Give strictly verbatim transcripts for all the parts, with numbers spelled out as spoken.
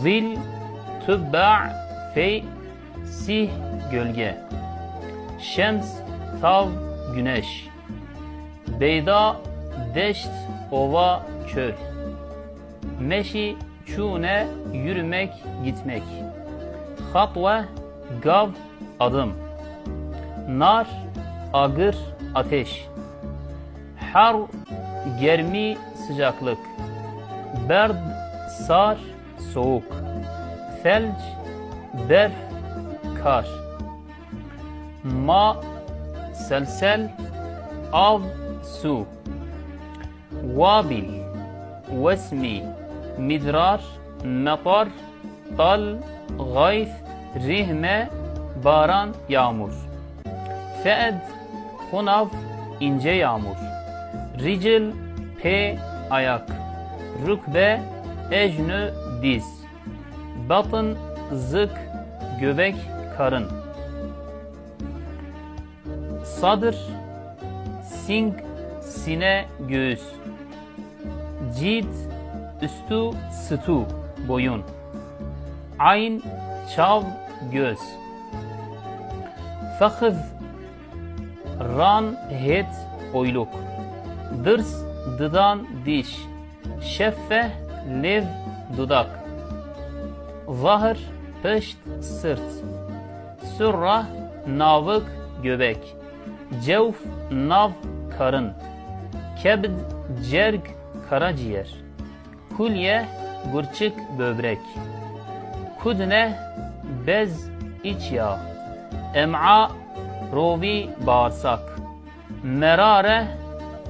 Zil, tübba, fey, sih, gölge. Şems, tav, güneş. Beyda, deşt, ova, çöl. Meşi, çûne, yürümek, gitmek. Xatwe, gav, adım. Nar, agır, ateş. Har, germi, sıcaklık. Berd, sar, soğuk. Felc, berf, kar. Ma, selsel, av, su. Wabil, wesmî, midrar, metar, tal, gayth, rihme, baran, yağmur. Fe'd, xunav, ince yağmur. Ricil, pê, ayak. Rukbe, ejnü, diz. Batın, zik, göbek, karın. Sadır, sing, sine, göğüs. Cid, üstü, sütü, boyun. Ayn, çav, göz. Fexid, ran, het, oyluk. Dırs, dıdan, diş. Şeffeh, lêv, dudak. Zahir, pişt, sırt. Sürra, navik, göbek. Cewf, nav, karın. Kebd, cerg, karaciğer. Kulye, gurçik, böbrek. Kudne, bez, iç yağ. Em'a, rovi, bağırsak. Merare,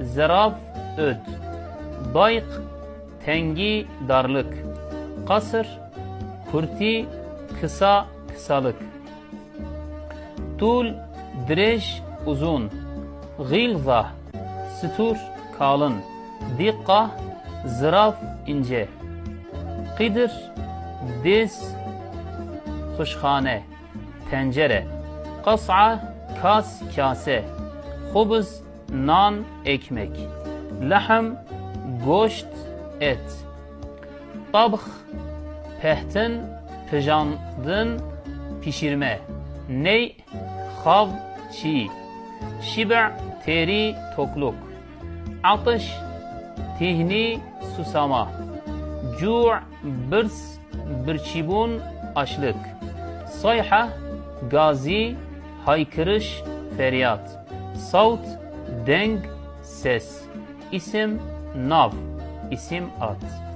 zeraf, öd. Dayk, tengi, darlık. Kasır, kurti, kısa, kısalık. Tul, direş, uzun. Gilza, sütür, kalın. Dikka, zıraf, ince. Qidir, diz, kuşxane, tencere. Qas'a, kas, kase. Xubuz, nan, ekmek. Lehm, goşt, et. Tabx, pehtin, pijandin, pişirme. Ney, xav, çî. Şibe, têrî, tokluk. Atiş, tîhnî, susama. Cu', birs, birçîbûn, açlık. Sayha, gazî, haykırış, feryat. Sawt, deng, ses. İsim, nav, isim, ad.